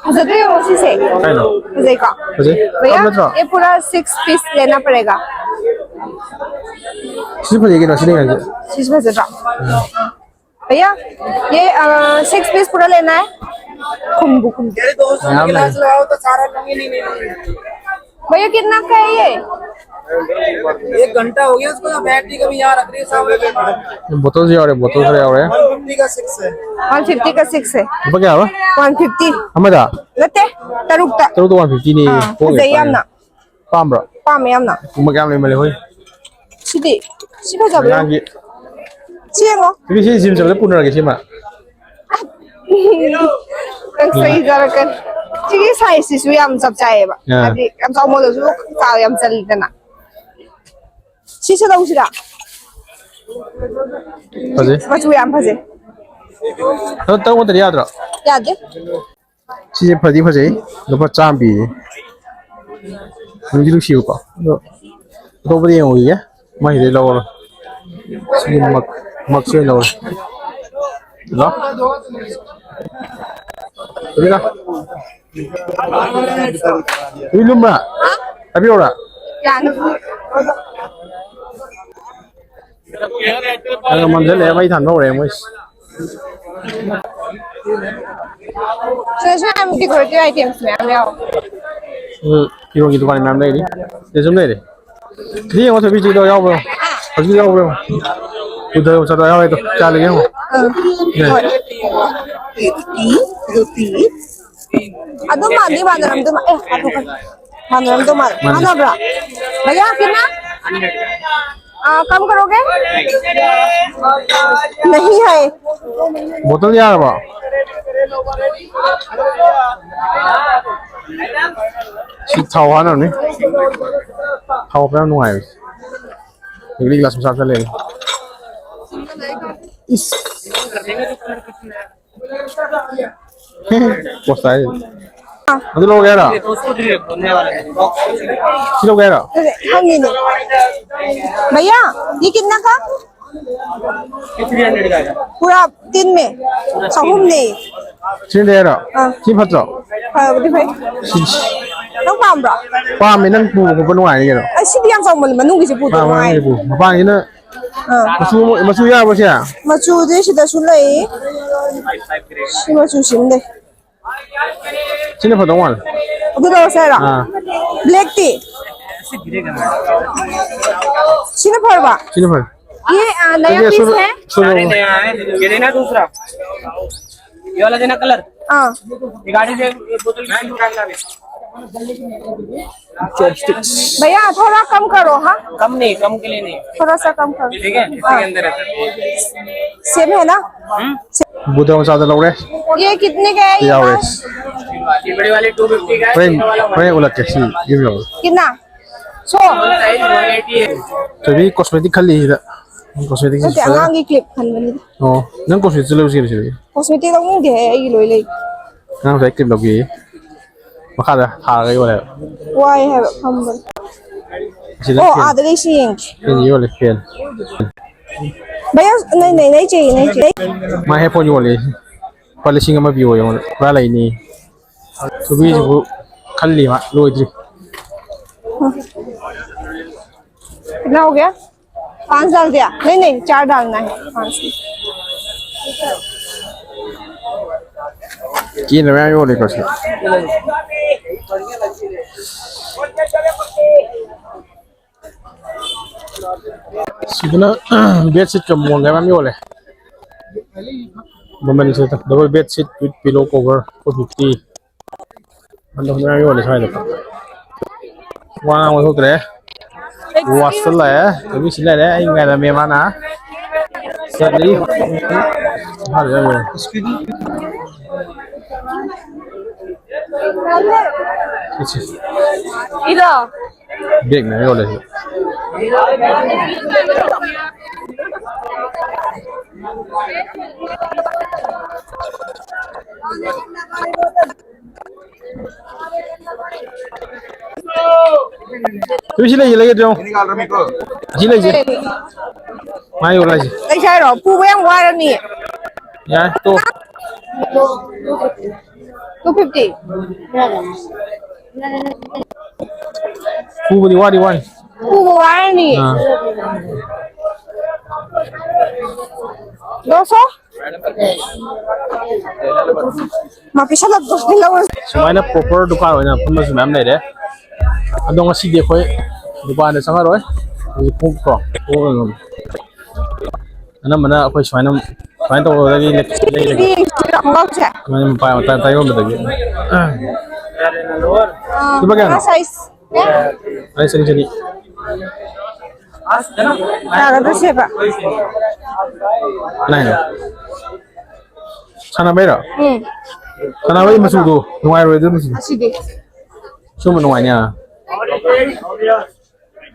ꯐꯖꯗ꯭ꯔꯣ ꯌꯦꯡꯉꯣ ꯁꯤꯁꯦ? ꯀꯩꯅꯣ? ꯐꯖꯩꯀꯣ? ꯐꯖꯩ꯫ भैया, कप ꯅꯠꯇ꯭ꯔꯣ? ये पूरा six piece लेना पड़ेगा। ꯁꯤ ꯐꯖꯩ ꯀꯩꯅꯣ, ꯁꯤꯅ ꯌꯥꯏꯁꯦ꯫ ꯁꯤꯁꯨ ꯐꯖꯗ꯭ꯔꯣ? ꯎꯝ꯫ भैया, ये, अ, six piece पूरा लेना है। ꯈꯨꯝꯕꯨ ꯈꯨꯝꯗꯦ꯫ ꯃꯌꯥꯝ ꯂꯩ꯫ भैया, कितना का है ये? एक घंटा हो गया उसको, बैटरी कभी यहाँ रख रही है सामने। Bottle ꯁꯨ ꯌꯥꯎꯔꯦ, bottle ꯈꯔ ꯌꯥꯎꯔꯦ꯫ One fifty का six है। One fifty का six है। ꯂꯨꯄꯥ ꯀꯌꯥ ꯍꯥꯏꯕ? One fifty꯫ ꯑꯃꯗ? ꯅꯠꯇꯦ, ꯇꯔꯨꯛꯇ꯫ ꯇꯔꯨꯛꯇ one fiftyꯅꯦ꯫ ꯑꯥ, ꯍꯣꯡꯉꯦ, ꯐꯖꯩ ꯇꯥꯡꯉꯦ꯫ ꯌꯥꯝꯅ꯫ ꯄꯥꯝꯕ꯭ꯔꯣ? ꯄꯥꯝꯃꯦ ꯌꯥꯝꯅ꯫ ꯄꯨꯝꯕ ꯀꯌꯥꯝ ꯂꯩꯃꯜꯂꯦ ꯍꯣꯏ꯫ ꯁꯤꯗꯤ? ꯁꯤ ꯐꯖꯕ꯭ꯔꯣ? ꯑꯉꯥꯡꯒꯤ꯫ ꯁꯤ ꯌꯦꯡꯉꯣ꯫ ꯅꯨꯄꯤ ꯁꯤ gym ꯆꯠꯄꯗ ꯄꯨꯅꯔꯒꯦ ꯁꯤꯃ꯫ ꯅꯪ ꯆꯩ ꯆꯥꯔꯛꯀꯅꯤ꯫ ꯁꯤꯒꯤ sizeꯁꯤꯁꯨ ꯌꯥꯝ ꯆꯞ ꯆꯥꯏꯌꯦꯕ꯫ ꯑꯥ꯫ ꯍꯥꯏꯗꯤ ꯌꯥꯝ ꯆꯥꯎꯃꯜꯂꯁꯨ ꯆꯥ-, ꯌꯥꯝ ꯆꯜꯂꯤꯗꯅ꯫ ꯁꯤꯁꯨ ꯂꯧꯁꯤꯔꯥ? ꯐꯖꯩ꯫ ꯃꯆꯨ ꯌꯥꯝ ꯐꯖꯩ꯫ ꯑꯗꯣ ꯇꯔꯨꯛ ꯅꯠꯇ꯭ꯔꯗꯤ ꯌꯥꯗ꯭ꯔꯣ? ꯌꯥꯗꯦ꯫ ꯁꯤꯁꯦ ꯐꯗꯤ ꯐꯖꯩ, ꯂꯨꯄꯥ ꯆꯥꯝꯃ ꯄꯤꯌꯦ꯫ ꯅꯨꯡꯗꯤ ꯅꯨꯡꯁꯤꯕꯀꯣ꯫ ꯑꯗꯣ ꯑꯇꯣꯞꯄꯗ ꯌꯦꯡꯉꯨꯈꯤꯒꯦ꯫ ꯃꯥꯏꯁꯤꯗꯩ ꯂꯧꯔꯣ꯫ ꯁꯤꯒꯤ ꯃꯛ-, ꯃꯛꯁꯦ ꯑꯣꯏꯅ ꯂꯧꯔꯣ꯫ ꯍꯜꯂꯣ꯫ ꯔꯕꯤꯅꯥ꯫ ꯔꯕꯤ ꯂꯨꯝꯕ꯭ꯔꯥ? ꯍꯥꯏꯕꯤꯔꯛꯎꯔꯥ? ꯌꯥꯅꯤ꯫ ꯑꯗꯣ ꯃꯝꯁꯤꯜꯂꯛꯑꯦ, ꯃꯩ ꯊꯥꯟꯕ ꯍꯧꯔꯛꯑꯦ ꯃꯣꯏꯁꯦ꯫ ꯁꯤꯗꯁꯨ ꯌꯥꯝ decorative items ꯃꯌꯥꯝ ꯌꯥꯎꯋꯦ꯫ ꯎꯝ, ꯐꯤꯔꯣꯟꯒꯤ ꯗꯨꯀꯥꯟ ꯃꯌꯥꯝ ꯂꯩꯔꯤ꯫ ꯁꯤꯗꯁꯨ ꯑꯗꯨꯝ ꯂꯩꯔꯤ꯫ ꯁꯤꯗ ꯌꯦꯡꯉꯣ, ꯊꯣꯏꯕꯤ, ꯆꯤꯗꯣ ꯌꯥꯎꯕ꯭ꯔꯣ? ꯍꯧꯖꯤꯛ ꯌꯥꯎꯕ꯭ꯔꯣ? ꯎꯗ ꯆꯠꯂꯣ, ꯌꯥꯎꯔꯦ ꯑꯗꯣ꯫ ꯀꯌꯥ ꯂꯩꯒꯦ ꯌꯦꯡꯉꯣ꯫ ꯑꯥ꯫ ꯌꯥꯏ꯫ ꯍꯣꯏ꯫ ꯑꯗꯨꯝ ꯃꯥꯟꯗꯤ ꯃꯥꯟꯅꯔꯝꯗꯣꯏ ꯃꯥ-, ꯑꯦ, ꯍꯥꯊꯨ ꯍꯥꯊꯨ꯫ ꯃꯥꯟꯅꯔꯝꯗꯧ ꯃꯥꯜꯂꯦ꯫ ꯃꯥꯟꯅꯩ꯫ ꯃꯥꯟꯅꯕ꯭ꯔꯥ? भैया, कितना? आ, कम करोगे? नहीं है। ꯕꯣꯇꯜ ꯌꯥꯔꯕꯣ? ꯁꯤ ꯊꯥꯎ ꯍꯥꯟꯅꯕꯅꯤ꯫ ꯊꯥꯎ ꯍꯥꯞꯄ ꯌꯥꯝ ꯅꯨꯡꯉꯥꯏꯕꯅꯤ꯫ ꯂꯤꯛꯂꯤ ꯒ꯭ꯂꯥꯁ ꯃꯆꯥ ꯑꯝꯇ ꯂꯩꯔꯦ꯫ ꯏꯁ꯫ ꯄꯣꯁ ꯇꯥꯏ꯫ ꯑꯗꯨ ꯂꯧꯒꯦ ꯍꯥꯏꯔꯣ? ꯁꯤ ꯂꯧꯒꯦ ꯍꯥꯏꯔꯣ? ꯍꯪꯉꯤꯅꯦ꯫ भैया, ये कितना का? पूरा तीन में। ꯆꯍꯨꯝꯅꯦ꯫ ꯁꯤꯅ ꯂꯩ ꯍꯥꯏꯔꯣ? ꯑꯥ꯫ ꯁꯤ ꯐꯠꯇ꯭ꯔꯣ? ꯐꯕꯨꯗꯤ ꯐꯩ꯫ ꯁꯤ, ꯁꯤ꯫ ꯅꯪ ꯄꯥꯝꯕ꯭ꯔꯣ? ꯄꯥꯝꯃꯦ, ꯅꯪ ꯄꯨꯕ ꯈꯣꯠꯄ ꯅꯨꯡꯉꯥꯏꯅꯤ ꯀꯩꯅꯣ꯫ ꯑꯁ, ꯁꯤꯗꯤ ꯌꯥꯝ ꯆꯥꯎꯃꯜꯂꯦ, ꯃꯅꯨꯡꯒꯤꯁꯦ ꯄꯨꯗꯧ ꯄꯥꯝꯃꯦ, ꯅꯨꯡꯉꯥꯏ꯫ ꯅꯪ ꯄꯨ꯫ ꯃꯄꯥꯟꯒꯤꯅ ꯑꯥ꯫ ꯃꯆꯨ, ꯃꯆꯨ ꯌꯥꯎꯕ꯭ꯔꯣ ꯁꯦ? ꯃꯆꯨꯗꯤ ꯁꯤꯗꯁꯨ ꯂꯩ꯫ ꯁꯤ ꯃꯆꯨꯁꯤꯃ ꯂꯩ꯫ ꯁꯤꯅ ꯐꯗꯧ ꯃꯥꯜꯂꯦ꯫ ꯑꯗꯨ ꯂꯧꯔꯁꯦ ꯍꯥꯏꯔꯣ? ꯑꯥ꯫ ꯕ꯭ꯂꯦꯛꯇꯤ? ꯁꯤꯅ ꯐꯔꯕ? ꯁꯤꯅ ꯐꯔꯦ꯫ ये, आ, नया पीस है? सुनो। अरे नया है, ये लेना दूसरा। ये वाला देना कलर। हाँ। ये गाड़ी से ये बोतल की भैया, थोड़ा कम करो, हाँ? कम नहीं, कम के लिए नहीं। थोड़ा सा कम करो। ठीक है, इसके हाँ। अंदर है। सेम है ना? हम्म? ꯕꯨꯗ ꯃꯆꯥꯗ ꯂꯧꯔꯦ꯫ ये कितने का है ये ꯌꯥꯎꯔꯦ꯫ Last? ये बड़ी वाली टू फिफ्टी का है, ꯍꯣꯔꯦꯟ, छोटा वाला ꯍꯣꯔꯦꯟ ꯎꯠꯂꯛꯀꯦ ꯁꯤ ꯌꯨꯝ ꯌꯧꯔꯒ꯫ कितना? सौ। साइज वन एटी है। ꯊꯣꯏꯕꯤ cosmetic ꯈꯜꯂꯤ ꯁꯤꯗ꯫ Cosmetic ꯅꯠꯇꯦ, ꯁꯤꯗ꯫ ꯑꯉꯥꯡꯒꯤ clip ꯈꯟꯕꯅꯤꯗ꯫ ꯑꯣ, ꯅꯪ cosmetic ꯂꯧꯁꯤꯔꯣ ꯁꯤꯗꯒꯤ? Cosmetic ꯂꯧꯅꯤꯡꯗꯦꯍꯦ, ꯑꯩꯒꯤ ꯂꯣꯏ ꯂꯩ꯫ ꯑꯉꯥꯡ ꯉꯁꯥꯏ clip ꯂꯧꯒꯦꯌꯦ꯫ ꯃꯈꯥꯗ ꯊꯥꯔꯒ ꯌꯣꯜꯂꯦ ꯍꯥꯏꯕ꯫ ꯋꯥꯏ ꯍꯥꯏꯕ ꯐꯝꯕꯗꯣ꯫ ꯁꯤꯗ ꯑꯣ, ꯐꯦꯟ꯫ ꯑꯥꯗ ꯂꯩꯁꯤ ꯌꯦꯡꯒꯦ꯫ ꯐꯦꯟ ꯌꯣꯜꯂꯦ, ꯐꯦꯟ꯫ भैया, नहीं, नहीं, नहीं चाहिए, नहीं चाहिए। ꯃꯥ ꯍꯦꯠꯐꯣꯟ ꯌꯣꯜꯂꯤ꯫ ꯂꯨꯄꯥ ꯂꯤꯁꯤꯡ ꯑꯃ ꯄꯤꯌꯣ ꯑꯩꯉꯣꯟꯗ꯫ ꯄꯨꯔꯥ ꯂꯩꯅꯤ꯫ ꯁꯨꯕꯤꯁꯤꯕꯨ ꯈꯜꯂꯤ ꯃꯥ, ꯂꯣꯏꯗ꯭ꯔꯤ꯫ कितना हो गया? पाँच डाल दिया? नहीं, नहीं, चार डालना है। पाँच। ꯀꯦꯅ ꯃꯌꯥꯝ ꯌꯣꯜꯂꯦꯀꯣ ꯁꯤ꯫ ꯁꯤꯗꯅ ꯕꯦꯗꯁꯤꯠꯀ ꯃꯣꯟꯒ ꯃꯌꯥꯝ ꯌꯣꯜꯂꯦ꯫ ꯃꯃꯜꯁꯦ double bed sheet with pillow cover four fifty꯫ ꯑꯗꯣ ꯃꯌꯥꯝ ꯌꯣꯜꯂꯦ ꯁ꯭ꯋꯥꯏꯗ꯫ ꯋꯥ ꯉꯥꯡꯕ ꯊꯣꯛꯇ꯭ꯔꯦ꯫ ꯋꯥꯁꯇ ꯂꯥꯛꯑꯦ꯫ ꯅꯨꯃꯤꯠꯁꯤ ꯂꯩꯔꯦ꯫ ꯑꯩ ꯉꯥꯏꯔꯝꯃꯦ ꯃꯥꯅ꯫ ꯆꯠꯂꯤ꯫ ꯐꯔꯦ, ꯐꯔꯦ꯫ ꯁꯤ, ꯁꯤ꯫ ꯏꯗꯣ꯫ ꯕꯦꯒꯅꯦ ꯌꯣꯜꯂꯤꯁꯦ꯫ ꯇꯨ ꯁꯤ ꯂꯩꯁꯦ, ꯂꯩꯒꯦ ꯇꯨ ꯌꯦꯡꯉꯣ꯫ ꯁꯤ ꯂꯩꯁꯦ꯫ ꯃꯥ ꯌꯣꯜꯂ ꯍꯥꯏꯁꯦ꯫ ꯂꯩꯁꯦ ꯍꯥꯏꯔꯣ? ꯄꯨꯕ ꯌꯥꯝ ꯋꯥꯔꯅꯤ꯫ ꯌꯥꯔꯦ, ꯇꯣꯛ꯫ Two fifty꯫ ꯄꯨꯕꯗꯤ ꯋꯥꯗꯤ ꯋꯥꯅꯤ꯫ ꯄꯨꯕ ꯋꯥꯔꯅꯤ꯫ ꯑꯥ꯫ ꯗꯣꯁꯣ? ꯃꯥ ꯄꯤꯁꯜꯂꯛꯇꯣꯏꯅꯤ ꯂꯧꯔꯁꯤ꯫ ꯁꯨꯃꯥꯏꯅ proper ꯗꯨꯀꯥꯟ ꯑꯣꯏꯅ ꯐꯝꯕꯁꯨ ꯃꯌꯥꯝ ꯂꯩꯔꯦ꯫ ꯑꯗꯣ ꯉꯁꯤꯗꯤ ꯑꯩꯈꯣꯏ ꯗꯨꯀꯥꯟꯗ ꯆꯪꯉꯔꯣꯏ꯫ ꯍꯧꯖꯤꯛ ꯄꯨꯡ ꯀꯣ, ꯄꯨꯡ ꯑꯅꯝꯕꯅ ꯑꯩꯈꯣꯏ ꯁꯨꯃꯥꯏꯅ, ꯁꯨꯃꯥꯏꯅ ꯇꯧꯔꯒꯗꯤ ꯂꯩ-, ꯂꯩꯔꯒꯦ꯫ ꯁꯤꯗꯤ ꯈꯣꯡꯒ꯭ꯔꯥꯎꯁꯦ꯫ ꯁꯨꯃꯥꯏꯅ ꯃꯄꯥ ꯃꯇꯥꯏ ꯃꯇꯥꯏ ꯌꯣꯟꯕꯗꯒꯤ꯫ ꯑꯥ, ꯂꯨꯄꯥ ꯀꯌꯥꯅꯣ? ꯈꯣꯡꯒ꯭ꯔꯥꯎ size꯫ ꯑꯩ ꯆꯅꯤ, ꯆꯅꯤ꯫ ꯌꯥꯒꯗ꯭ꯔꯣ ꯁꯦꯕ? ꯀꯅꯥꯏꯅꯣ? ꯁꯥꯟꯅꯕꯩꯔꯣ? ꯎꯝ꯫ ꯁꯥꯟꯅꯕꯩ ꯃꯆꯨꯗꯣ ꯅꯨꯡꯉꯥꯏꯔꯣꯏ ꯑꯗꯨ ꯃꯆꯨꯗꯣ꯫ ꯑꯁꯤꯗꯤ꯫ ꯁꯨꯝꯕ ꯅꯨꯡꯉꯥꯏꯅꯤ, ꯑꯥ꯫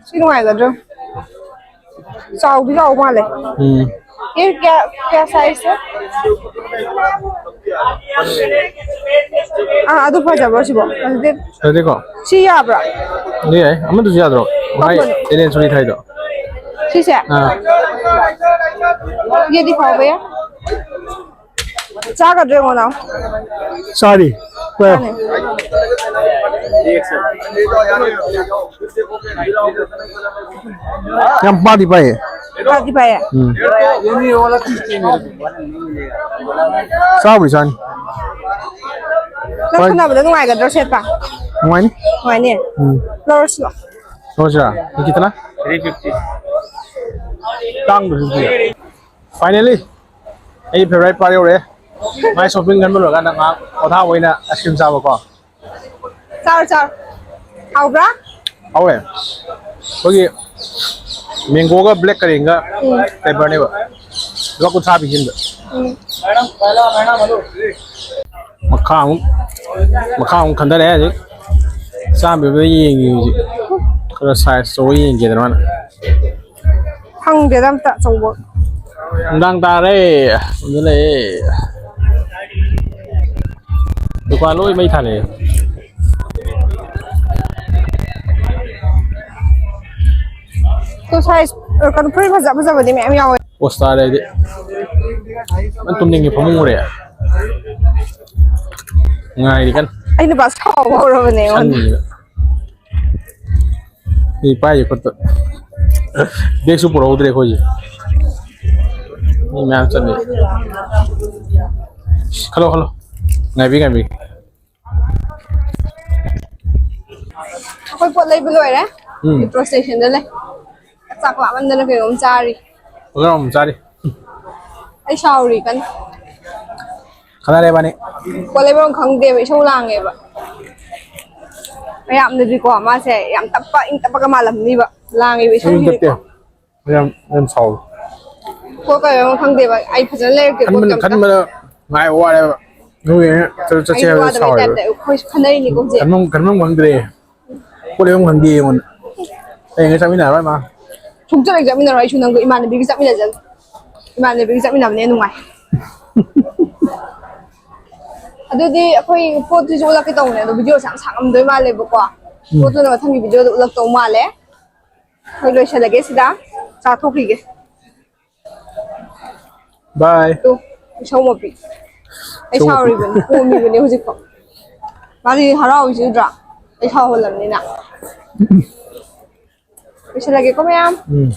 ꯁꯤ ꯅꯨꯡꯉꯥꯏꯒꯗ꯭ꯔꯣ? ꯆꯥꯎꯗꯤ ꯆꯥꯎ ꯃꯥꯜꯂꯦ꯫ ꯎꯝ꯫ ꯀꯌꯥ, ꯀꯌꯥ size? ꯑꯥ, ꯑꯗꯨ ꯐꯖꯕ꯭ꯔꯣ ꯁꯤꯕꯣ? ꯑꯗꯨꯗꯤ ꯐꯖꯗꯦꯀꯣ? ꯁꯤ ꯌꯥꯕ꯭ꯔꯣ? ꯑꯗꯨ ꯌꯥꯏ꯫ ꯑꯃꯗꯨꯁꯨ ꯌꯥꯗ꯭ꯔꯣ? ꯃꯥꯏ ꯀꯔꯝꯕꯅꯣ? ꯑꯦꯂꯦꯟ ꯁꯣꯔꯤ ꯊꯥꯏꯗꯣ꯫ ꯁꯤꯁꯦ? ꯑꯥ꯫ ये दिखाओ भैया। ꯆꯥꯒꯗ꯭ꯔꯣ ꯌꯦꯡꯉꯣ ꯅꯥꯎ? ꯆꯥꯔꯤ꯫ ꯀꯣ꯫ ꯆꯥꯅꯤ꯫ ꯌꯥꯝ ꯄꯥꯗꯤ ꯄꯥꯏꯌꯦ꯫ ꯄꯥꯗꯤ ꯄꯥꯏꯌꯦ꯫ ꯎꯝ꯫ ꯆꯥꯕꯨꯗꯤ ꯆꯥꯅꯤ꯫ ꯅꯪ ꯁꯥꯟꯅꯕꯗ ꯅꯨꯡꯉꯥꯏꯒꯗ꯭ꯔꯣ ꯁꯦꯠꯄ? ꯅꯨꯡꯉꯥꯏꯅꯤ꯫ ꯅꯨꯡꯉꯥꯏꯅꯤ꯫ ꯎꯝ꯫ ꯂꯧꯔꯁꯤ ꯂꯥꯎ꯫ ꯂꯧꯔꯁꯤꯔꯥ? ꯀꯌꯥꯅ? Three fifty. ꯇꯥꯡꯗ꯭ꯔꯣ ꯁꯤꯗꯤ? Finally ꯑꯩ favourite part ꯌꯧꯔꯛꯑꯦ꯫ ꯃꯥꯏ shopping ꯈꯟꯕ ꯂꯣꯏꯔꯀꯥꯟꯗ ꯉꯥꯏꯍꯥꯛ ꯄꯣꯊꯥꯕ ꯑꯣꯏꯅ ice cream ꯆꯥꯕꯀꯣ꯫ ꯆꯥꯔꯣ, ꯆꯥꯔꯣ꯫ ꯍꯥꯎꯕ꯭ꯔꯥ? ꯍꯥꯎꯋꯦ꯫ ꯑꯩꯈꯣꯏꯒꯤ mangoꯒ black currantꯒ flavourꯅꯦꯕ꯫ ꯂꯨꯄꯥ ꯀꯨꯟꯊ꯭ꯔꯥ ꯄꯤꯁꯤꯟꯕ꯫ ꯎꯝ꯫ ꯃꯈꯥ ꯑꯃꯨꯛ ꯃꯈꯥ ꯑꯃꯨꯛ ꯈꯟꯊꯔꯛꯑꯦ ꯍꯧꯖꯤꯛ꯫ ꯆꯥꯝꯃ ꯄꯤꯕ ꯌꯦꯡꯉꯤ ꯍꯧꯖꯤꯛ꯫ ꯈꯔ size ꯆꯧꯕ ꯌꯦꯡꯒꯦꯗꯅ ꯃꯥꯅ꯫ ꯐꯪꯗꯦꯗ ꯑꯝꯇ ꯑꯆꯧꯕ꯫ ꯅꯨꯡꯗꯥꯡ ꯇꯥꯔꯦ꯫ ꯑꯗꯨ ꯂꯩꯌꯦ꯫ ꯗꯨꯀꯥꯟ ꯂꯣꯏ ꯃꯩ ꯊꯥꯅꯩ꯫ ꯇꯣ size, ꯀꯩꯅꯣ, ꯐꯨꯔꯤꯠ ꯐꯖ ꯐꯖꯕꯗꯤ ꯃꯌꯥꯝ ꯌꯥꯎꯋꯦ꯫ ꯄꯣꯁ ꯇꯥꯔꯦ ꯑꯩꯗꯤ꯫ ꯅꯪ ꯇꯨꯝꯅꯤꯡꯉꯦ ꯐꯃꯨꯡ ꯃꯣꯔꯦ꯫ ꯉꯥꯏꯔꯤ ꯀꯟꯅ꯫ ꯑꯩ ꯅꯨꯄꯥ ꯁꯥꯎꯕ ꯍꯧꯔꯕꯅꯦ ꯑꯩꯉꯣꯟꯗ꯫ ꯁꯟꯅꯤꯕ꯫ ꯃꯤ ꯄꯥꯏꯁꯦ ꯈꯨꯠꯇ꯫ Bagꯁꯨ ꯄꯨꯔꯛꯍꯧꯗ꯭ꯔꯦ ꯑꯩꯈꯣꯏꯁꯦ꯫ ꯃꯤ ꯃꯌꯥꯝ ꯆꯠꯂꯤ꯫ ꯈꯜꯂꯣ ꯈꯜꯂꯣ꯫ ꯉꯥꯏꯕꯤ ꯉꯥꯏꯕꯤ꯫ ꯑꯩꯈꯣꯏ ꯄꯣꯠ ꯂꯩꯕ ꯂꯣꯏꯔꯦ꯫ ꯎꯝ꯫ Metro stationꯗ ꯂꯩ꯫ ꯆꯥꯛ ꯂꯥꯝꯃꯟꯗꯅ ꯀꯩꯅꯣꯝ ꯆꯥꯔꯤ꯫ ꯄꯨꯂꯞ ꯑꯃꯨꯛ ꯆꯥꯔꯤ꯫ ꯑꯩ ꯁꯥꯎꯔꯤ ꯀꯟꯅ꯫ ꯈꯟꯅꯔꯦ ꯏꯕꯥꯅꯤ꯫ ꯄꯣꯠ ꯂꯩꯕꯝ ꯈꯪꯗꯦꯕ, ꯏꯁꯧ ꯂꯥꯡꯉꯦꯕ꯫ ꯃꯌꯥꯝꯅꯗꯤꯀꯣ ꯃꯥꯁꯦ ꯌꯥꯝ ꯇꯞꯄ, ꯏꯪ ꯇꯞꯄꯒ ꯃꯥꯜꯂꯝꯅꯤꯕ꯫ ꯂꯥꯡꯉꯤꯕ ꯑꯩ ꯏꯪ ꯇꯞꯇꯦ꯫ ꯏꯁꯧꯁꯤꯗꯤꯀꯣ꯫ ꯌꯥꯝ ꯌꯥꯝ ꯁꯥꯎꯋꯦ꯫ ꯄꯣꯠ ꯀꯩ ꯂꯩꯕꯝ ꯈꯪꯗꯦꯕ꯫ ꯑꯩ ꯐꯖꯅ ꯂꯩꯔꯛꯇꯦ ꯄꯣꯠꯀ ꯈꯟꯕꯅ ꯑꯝꯇ꯫ ꯈꯟꯕꯗ ꯉꯥꯏꯕ ꯋꯥꯔꯦꯕ꯫ ꯑꯗꯨꯒꯤꯅꯦ ꯆꯠ- ꯆꯠꯁꯦ ꯑꯩꯗꯤ ꯍꯥꯏꯕꯗ ꯋꯥꯗꯕꯩ ꯁꯥꯎꯔꯦꯕ꯫ ꯇꯥꯏꯞꯇ ꯑꯩꯈꯣꯏ ꯈꯟꯅꯔꯤꯅꯤꯀꯣ ꯍꯧꯖꯤꯛ꯫ ꯈꯟꯐꯝ ꯈꯟꯐꯝ ꯈꯪꯗ꯭ꯔꯦ꯫ ꯄꯣꯠ ꯂꯩꯐꯝ ꯈꯪꯗꯦ ꯑꯩꯉꯣꯟꯗ꯫ ꯍꯌꯦꯡ ꯆꯠꯃꯤꯟꯅꯔꯣꯏ ꯃꯥ꯫ ꯁꯨꯡꯆꯠ ꯍꯦꯛ ꯆꯠꯃꯤꯟꯅꯔꯣꯏ ꯑꯩꯁꯨ ꯅꯪꯒ꯫ ꯏꯃꯥꯟꯅꯕꯤꯒ ꯆꯠꯃꯤꯟꯅꯖꯦ꯫ ꯏꯃꯥꯟꯅꯕꯤꯒ ꯆꯠꯃꯤꯟꯅꯕꯅ ꯍꯦꯟꯅ ꯅꯨꯡꯉꯥꯏ꯫ ꯑꯗꯨꯗꯤ ꯑꯩꯈꯣꯏ ꯄꯣꯠꯇꯨꯁꯨ ꯎꯠꯂꯛꯀꯦ ꯇꯧꯕꯅꯦ, ꯑꯗꯣ videoꯁꯦ ꯌꯥꯝ ꯁꯥꯡꯉꯝꯗꯣꯏ ꯃꯥꯜꯂꯦꯕꯀꯣ꯫ ꯎꯝ꯫ ꯄꯣꯠꯇꯨꯅ ꯃꯊꯪꯒꯤ videoꯗ ꯎꯠꯂꯛꯇꯧ ꯃꯥꯜꯂꯦ꯫ ꯑꯩꯈꯣꯏ ꯂꯣꯏꯁꯤꯜꯂꯒꯦ ꯁꯤꯗ꯫ ꯆꯥꯊꯣꯛꯈꯤꯒꯦ꯫ Bye. ꯇꯨ, ꯏꯁꯧ ꯃꯄꯤ꯫ ꯑꯩ ꯏꯁꯧ ꯃꯄꯤ꯫ ꯁꯥꯎꯔꯤꯕꯅꯤ, ꯈꯣꯡꯉꯤꯕꯅꯤ ꯍꯧꯖꯤꯛꯐꯥꯎ꯫ ꯃꯥꯗꯤ ꯍꯔꯥꯎꯔꯤꯁꯤ ꯎꯗ꯭ꯔꯥ? ꯑꯩ ꯁꯥꯎꯍꯜꯂꯝꯅꯤꯅ꯫ ꯂꯣꯏꯁꯤꯜꯂꯒꯦꯀꯣ ꯃꯌꯥꯝ꯫ ꯎꯝ꯫